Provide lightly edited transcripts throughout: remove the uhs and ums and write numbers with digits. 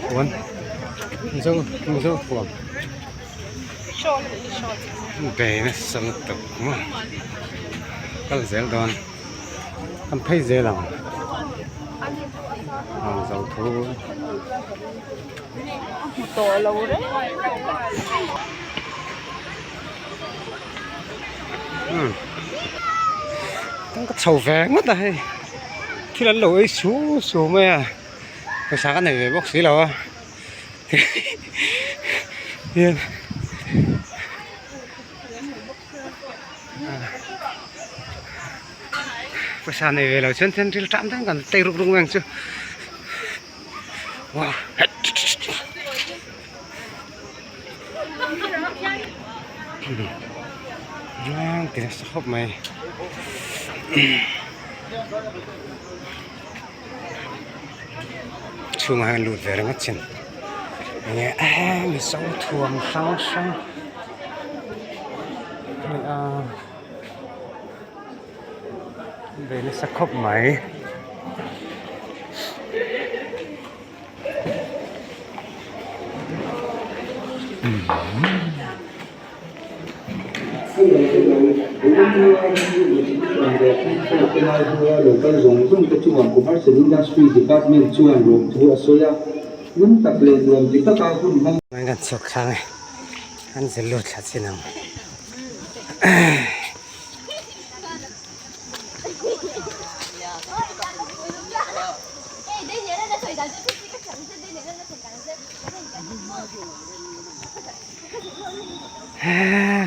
Puan mizo mizo thuam bei nasa lutuk maw kal zel dawn kan phei zel ang ang zo thu. Ka chho ve ngawt a hei thil an lo ei su su mai a pawisa ka nei ve bawk si lo a hian pawisa nei ve lo chuan thil ṭam deuh kan tei ruk ruk mai ang chu wow. Ti nasa khawp mai chhungah hian lut ve ringawt chin enge mizo thuam hrang hrang a ve nasa khawp mai. Kan chhuak thlang e an zir lut thla chin ang.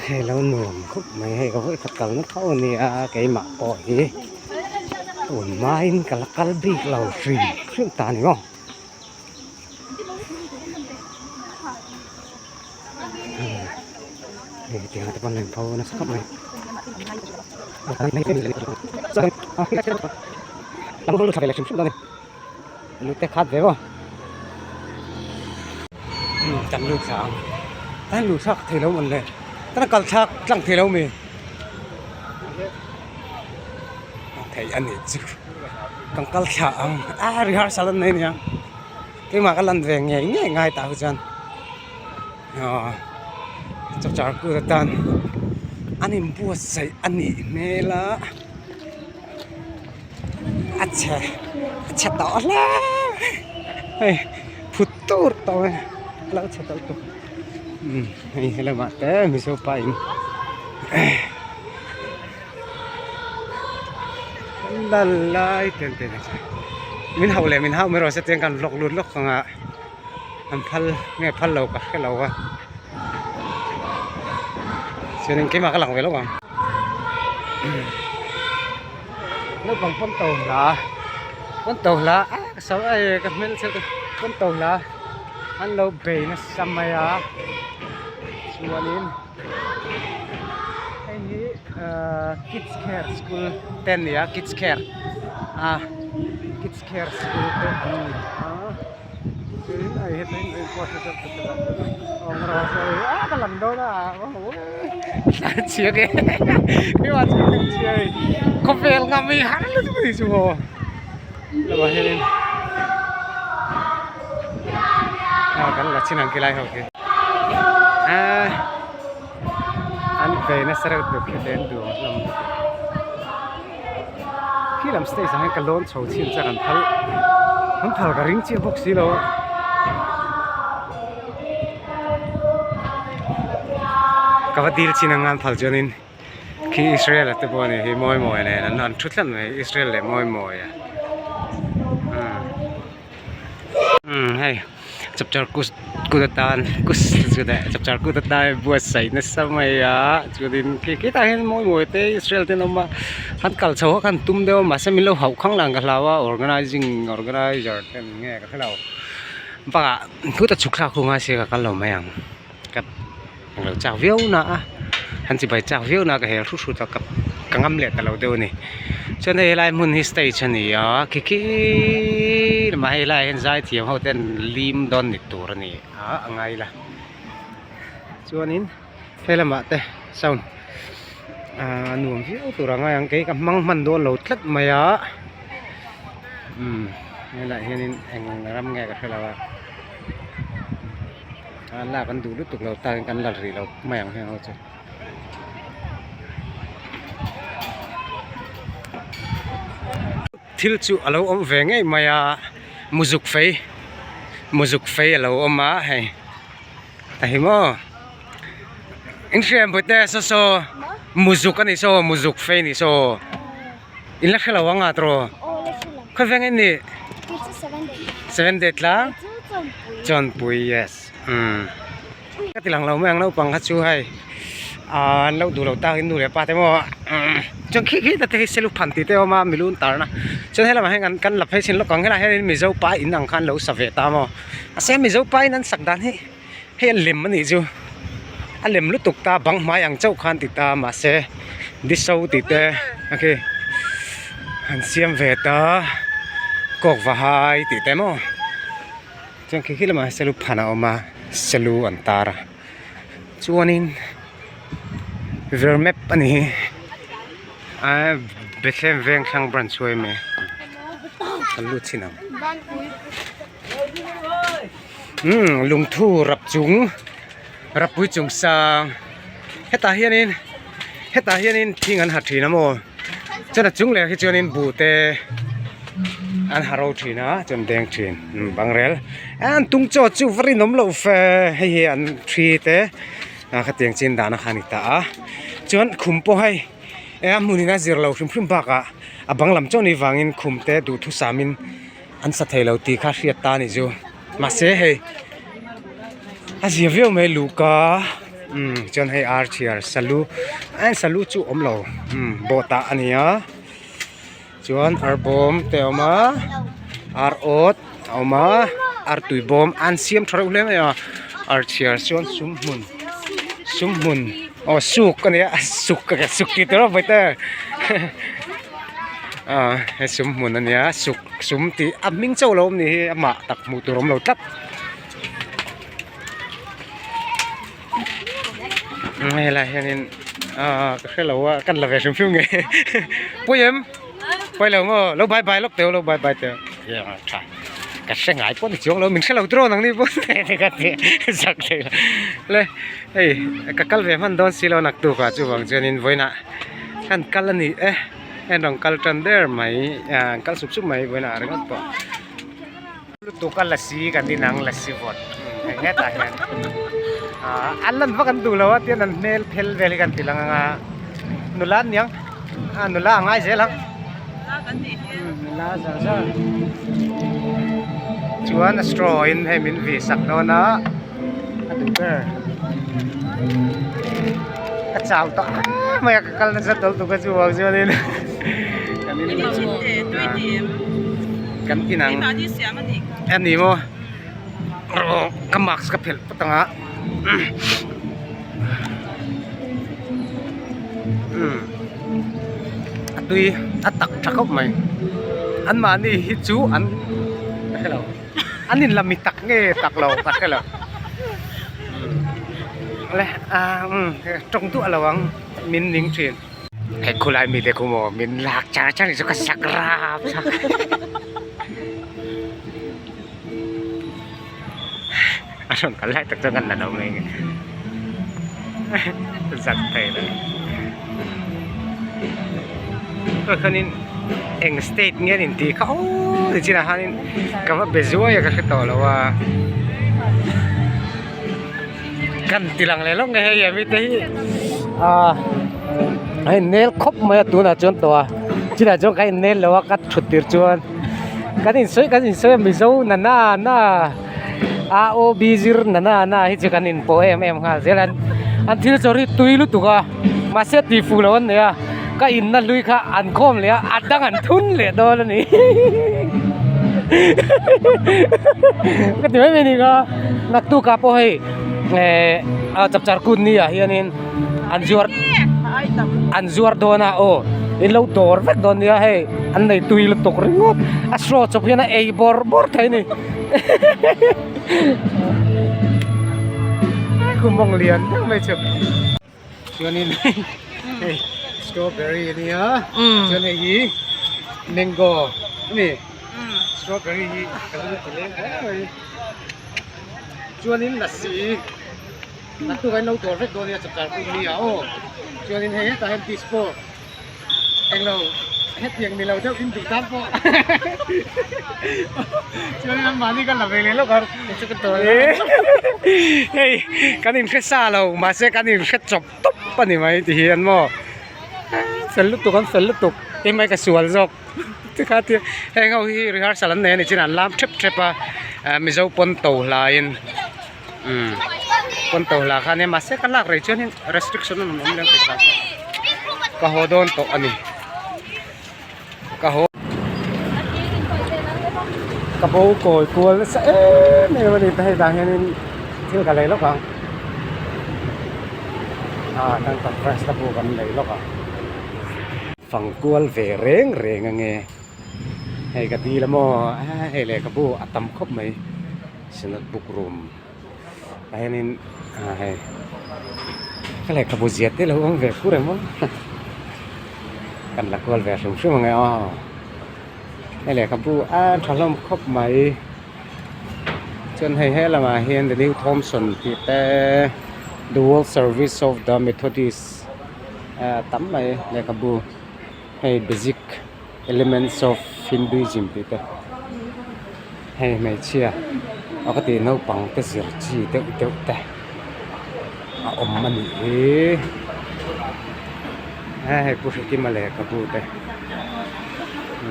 Hei lo nuam khawp mai hei ka vawi khat kalna tho a nia keimah pawh hi tun hmain ka la kal bik lo hrim hrim ta ni maw. Hei tiang te pawn a inpho nasa khawp mai. Lu te khat ve maw kan lut thla ang an lu thlak thei lo mawn le kan kal thlak tlang thei lo mi thei a nih chu kan kal thla ang a rehearsal an nei ania keimah ka lan ve ngei ngei ngai tah hi chuan aw chapchar kut atan an inbuatsaih a nih hmel a. A chhe a chhe tawh hle hei phut tur tawh mai a lo chhe tawh lutuk umm hei helamah te mizo pa in lan lai ten te min hauh leh min hauh mai rawh se chuan kan vlog lut lawk ang a an phal nge phal lo ka hre lo a chuanin keimah ka lang ve lawk ang naupang pawn to hla pawn to hla a ka sawi a ka hmel chhe te pawn to hla an lo bei nasa mai a chuanin hei hi ahh kids care school te a ni a kids care a kids care school te an ni a chuanin hei hetlai in a ka lang dawn a chhiar e khawvel ngam hi har lutuk a ni chu maw lamah hianin a kan la chin ang khilai ho khi a an ve nasa reuh tuk hi te an duh ang hlawm lutuk khi lam stage ah hian ka lawn chho chhin chuan an phal an phal ka ring chiah bawk si lo a. Ka va dil chin ang an phal chuanin khi Israel a te pawh a ni hi mawi mawi nen an an thu tlat mai Israel leh mawi mawi a umm hei chapchar kut kut atan kus chapchar kut atan buatsaih nasa mai a chuanin khi khitah hian mawi mawi te Israel te an awm a an kal chho a khan tum deuh a mahse min lo hauh khang lang ka hlau a organizing organizer te an nge ka hrelo bakah khuta chhuk thlak hunga sia ka kal lo mai ang ka englo chak viau na a an chibai chak viau na ka hel hrut hrut a ka ka ngam leh ta lo deuh a ni chuan hei helai hmun hi stage a ni a khi khi lamah hei helaiah hian zaithiam ho ten lim dawn ni tur a ni a a ngai ila chuanin he lamah te sound ah nuam viau tur a ngai ang kei ka hmang hman dawn lo tlat mai a. Umm helaiah hianin eng ram nge ka hre lo a a lak an duh lutuk lo takin kan la rih lo mai ang heng ho chu. Thil chu a lo awm ve ngei mai a muzuk fei muzuk fei a lo awm a hei a hi maw in hriat pawh te saw saw muzuk a ni saw muzuk fei a ni saw. In la hre lo ang a tawh khawi veng in nih seven day tlang chawnpui yes umm ka ti lang lo mai ang naupang kha chu hei ahh an lo duh lo tak in nu leh pa te maw chuan khi khi te hi selu phan tih te a awm a milu an tar na chuan helaiah hian kan la phei chhin lawk ang helaiah hian mizo pa in ang khan an lo sa ve ta maw mahse mizo pa in an sak dan hi hei a lem a nih chu a lem lutuk ta bang hmai ang chauh khan ti ta mahse diso tih te a khi an siam ve ta kawk va hai tih te maw chuan khi khi lamah hian selu phan a awm a selu an tar a chuanin vermep a ni hi aaa Bethlehem Vengthlang branch chu a awm e kan lut chhin ang. Umm lungthu rap chung rappui chung sang hetah hianin hetah hianin thing an ha thin a maw chuan a chung leh hi chuanin buh te an ha ro thin a chuan deng thin umm bangrel an tung chaw chu va rinawm loh fe hei hi an thi te ah khatiang chin dahna kha a ni ta a chuan khum pawh hei e a hmunin a zir lo hrim hrim bakah a bang lam chaw ni vangin khum te duhthusamin. An sa thei lo tih kha hriat ta a nih chu mahse hei a zia viau mai luhka umm chuan hei ar chhiar salu eh salu chu awm lo umm bawhtah a ni a chuan ar bawm te a awm a ar awt a awm a ar tui bawm an siam tha reuh hle mai a ar chhiar chuan sum hmun sum hmun aw suk a nia suk suk tih tur a bawihte ah he sum hmun a nia suk. Sum tih a hming chauh lo awm ni hi amah tak hmuh tur awm lo tlat. Helai hianin aaa ka hre lo a kan la ve hrim hrim nge pawi em pawi lo maw lo bye bye lawk teh u lo bye bye teh u tha ka hre ngai pawh ni chuang lo min hre lo tiraw nang ni pawh ka ti zak thei lo le hei ka kal ve hman dawn si lo naktuk ah chuvang chuanin vawiinah kan kal a ni e. Heng rawn kal tan der mai ah an kal sup sup mai vawiin ah ringawt pawh lutuk a lasi kan inang lasi vawt hei hetah hian ah an lan vak an duh lo a tian an hmel phel vel hi kan ti lang anga nula an niang ah nula a ngai zel ang nula zar zar chuan a straw in hei min vih sak dawn a a duh ber ka chau tawh em mai a ka kal nasa tawlh tuk a chu vang chuanin kan in kan in ang a ni maw ka mask ka phelh phawt ang a a tui a tak tha khawp mai anmahni hi chu an ka hre lo. An in la mi tak nge tak lo ka hre lo le ah umm tawng duah lo ang min ning thin. Hei khulai mite khu maw min lak char char hi chu ka sak rap sak a rawn kal lai tak chuan kan la lo mai nge zak thei lo khanin eng state nge an intih kha aw ti chinah khanin ka va be zuai a ka hre tawh lo a kan ti lang leh lawk nge hei ami te hi ah a innel khawp mai a tunah chuan tawh a chinah chuan ka innel lo a ka thut tir chuan kan insawi kan insawi a mizo na na na a o b zir na na na hi chu kan inpawh em em nghal zel a an thil chaw hi tui lutuk a mahse tih fuh loh an nei a ka inna hlui kha an khawm leh a a dang an thun leh dawn a ni ka ti mai mai ni kha naktuk ah pawh hei eh a chapchar kut ni ah hianin an zuar an zuar dawn a aw in lo dawr vek dawn nia hei an nei tui lutuk ringawt a straw chawp hian a ei bawrh bawrh thei a ni. Khumawng lian deuh mai chu chuanin hei strawberry a nia chuan hei hi mango a ni. Strawberry hi ka lung ti leng hle mai. Chuanin lassi naktuk ah in lo dawr vek dawn nia chapchar kut ni ah aw. Chuanin hei hetah hian disco englo hetiang ni lo deuh in duh tan pawh chuanin anmahni ka la ve leh lawk ang. Hei kan inhre sa lo mahse kan inhre chawp tawp a ni mai ti hian maw fel lutuk an fel lutuk eng mai ka sual zawk. Tikha tia heng ho hi rehearsal an nei a ni chin an lam thep thep a ah mizo pawn to hlaiin umm pawn to hla kha ania mahse ka lak rei chuanin restriction a rawn awm lem tih vang chuan ka haw dawn tawh a ni ka haw ka bo kawi kual nasa em em a ni ta hei tah hianin thil ka lei lawk ang ah kan conference te pawh kan lei lawk ang. Fang kual ve reng reng ange hei ka dil a maw hei lehkhabu a tam khawp mai synod book room ah hianin ah hei ka lehkhabu ziah te lo awm ve fur em aw kan la kual ve hrim hrim ange aw hei lehkhabu a tha hlawm khawp mai chuan hei helamah hian the new thomson tih te the world service of the methodist. Ah tam mai lehkhabu hei basic elements of hinduism tih te hei hmeichhia aw ka tih naupang te zir chi deuh deuh te a awm a nih hi hei pu Hrekima lehkhabu te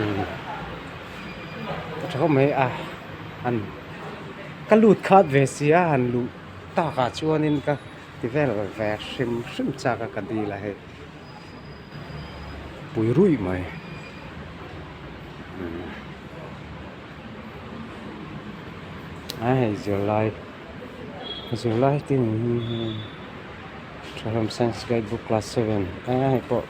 umm a tha khawp mai a han ka lut khat ve sia han luh takah chuanin ka. Ti vel ve hrim hrim chak a ka dil a hei pui ruih mai a hei zirlai zirlai te ni hi Thahnem science guide book class 7 a hei pawh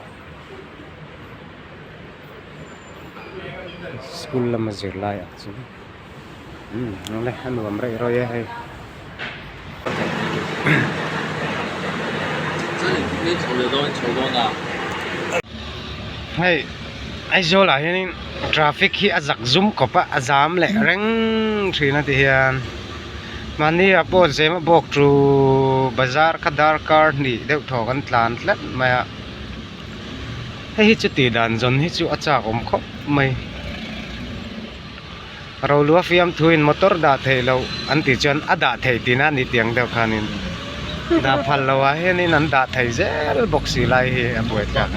school lama zirlai ang chu. Umm awle a nuam reuh reuh e hei. Hei Aizawl ah hianin traffic hi a zak zum khawp a a zam leh reng thin a ti hian mahni ah pawh zem a bawk chu bazar kha darkar hnih deuh thaw kan tlan tlat mai a hei hi chu tih dan zawn hi chu a chak awm khawp mai. Rolua fiamthuin motor dah theih loh an tih chuan a dah theih tihna a ni tiang deuh khanin dah phal loh ah hianin an dah thei zel bawk si lai hi a buai thlak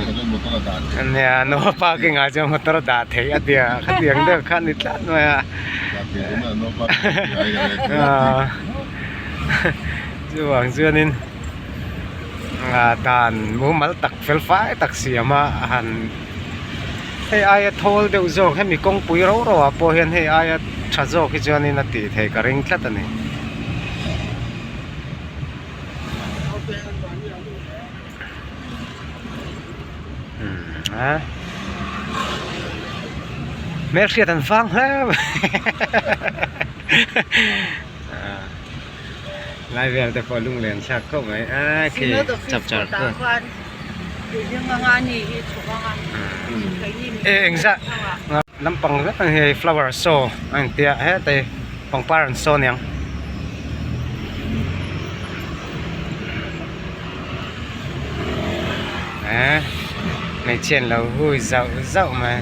a nia no parking ah chuan motor dah theih a tia khatiang deuh kha a ni tlat mai a chuvang chuanin dan mumal tak fel fai tak siam a han. Hei aia thawl deuh zawk hemi kawngpui ro ro ah pawh hian hei aia tha zawk hi chuanin a tih theih ka ring tlat a ni. Hmelhriat an vang hle mai Lai vel te pawh lunglen thlak khawp mai a khi chapchar kut. E engzah lampang vek ang hei flower show a intia hetai pangpar an saw aniang. Eh hmeichhia an lo hui zauh zauh mai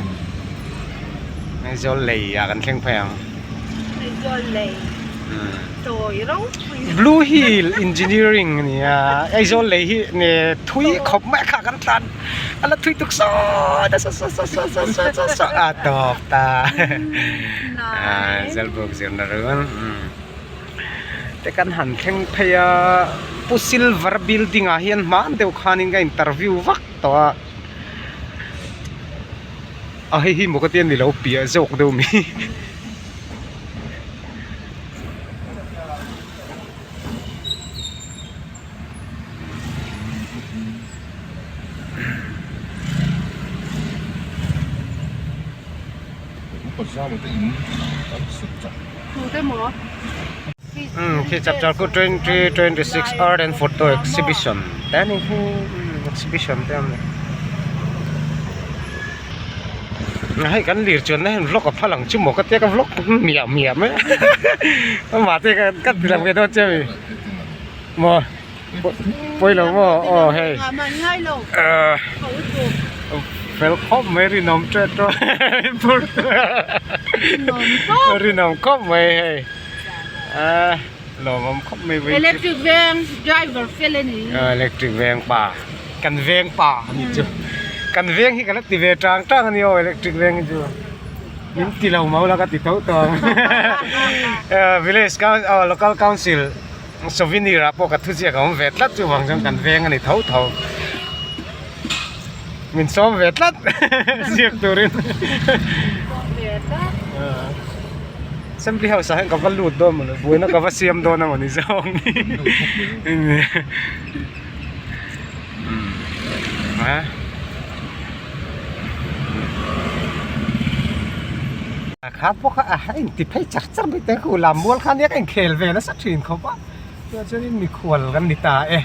Aizawl lei ah kan thleng phei ang. Blue Hill Engineering a ni a Aizawl lei hi nge thui khawp mai a kha kan tlan a la thui tuk sawt a saw saw saw saw saw saw saw saw a tawp ta Zawlbuk zirna run te kan han thleng phei a Pu Silver building ah hian hman deuh khanin ka interview vak tawh a. A hei hi maw ka tia ni lo piah zawk deuh mi. Umm khi chapchar khu 2026 art and photo exhibition te a ni hi exhibition te a awm. Hei kan lir chuan na hian vlog a phal ang chu maw ka tia ka vlog miah miah mai a mahse ka ti lang ve dawn che a mi maw pawi lo maw aw hei ahh fel khawp mai rinawm teh tawh rinawm khawp mai hei ahh lawmawm khawp mai electric veng driver fel a ni electric veng pa. Kan veng pa a nih chu. Kan veng hi ka la ti ve tang tang a ni aw electric veng hi chu. Min ti lo mau la ka ti tho tawh ang. Village aw local council souvenir ah pawh ka thu ziak a awm ve tlat chuvang chuan kan veng a ni tho tho. Min sawm ve tlat ziak turin. Assembly house ah hian ka va lut dawn maw le buaina ka va siam dawn emaw ni zawng ni. A kha pawh kha a inti phei char char mai te khu lam mual kha nia ka inkhel ve nasa thin khawp a tunah chuanin mikhual kan ni ta e.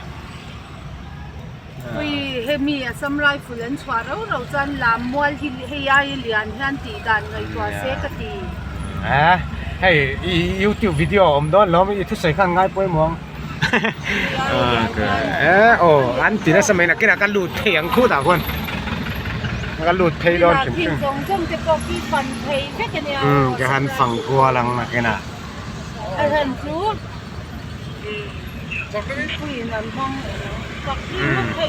Ui hemi Assam Rifle an chhuah rau rau chuan lam mual hi hei aia lian hian tih dan ngaihtuah se ka ti. A hei i youtube video a awm dawn lo i thusawi khan ngai pawimawh ang. Aw an ti nasa mai nakinah ka lut thei ang khutah khuan ka lut phei dawn hrim hrim umm ka han fang kual ang nakinah.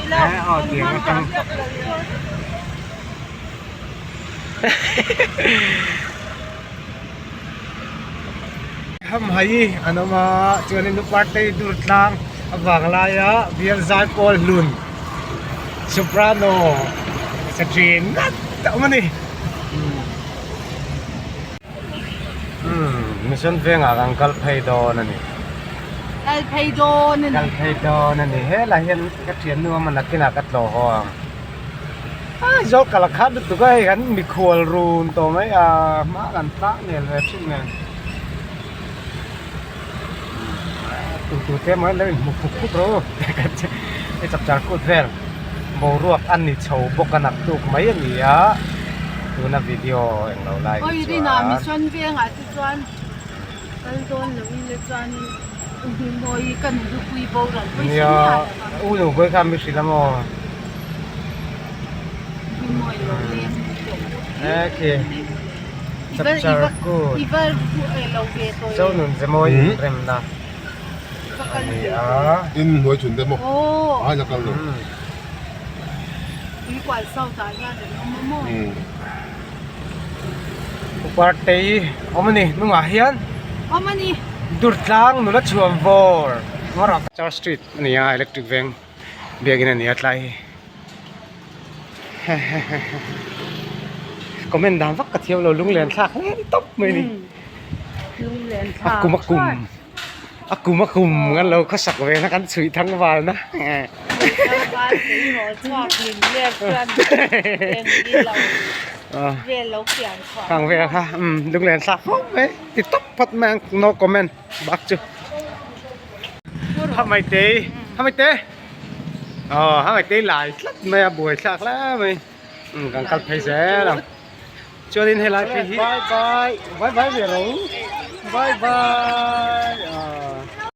Umm aw tiang atang. Hamhai an awm a chuanin nu partei dur tlang a vang laia bial zai pawl hlun soprano sa thin ngat a awm a ni umm mission vengah kan kal phei dawn a ni kal phei dawn a ni kal phei dawn a ni helai hian ka thiannu a awm a nakinah ka tlawh haw ang. Aizawl kal a khat lutuk a hei kan mikhual run tawh mai a hma kan tlang nel ve thin nen tu tu te emaw lo inhmu khup khup rawh u hei chapchar kut vel boruak a ni chho bawk a naktuk mai a ni a tuna video englo lai hi chuan. Nia u nu pawh kha mi hrilh a maw e khi chapchar kut Zonun Zemawi inremna a ni a. Partei awm a ni hnungah hian awm a ni Durtlang nula chhuam vawr ngawrah Church Street a ni a electric veng biakin a ni a tlai hi comment dan vak ka thiam lo lunglen thlak hle tawp mai a ni a kum a kum. A kum a kum kan lo khawsak ve na kan chhuih thang val na. Khang vel kha um lunglen thlak khawp mai ti tawp phawt mai ang no comment bak chu. Hamai te hamai te aw hamai te lai tlat mai a buai thlak hle mai um kan kal phei zel ang. Chuanin helai phei hi bye bye bye bye ve ro bye bye.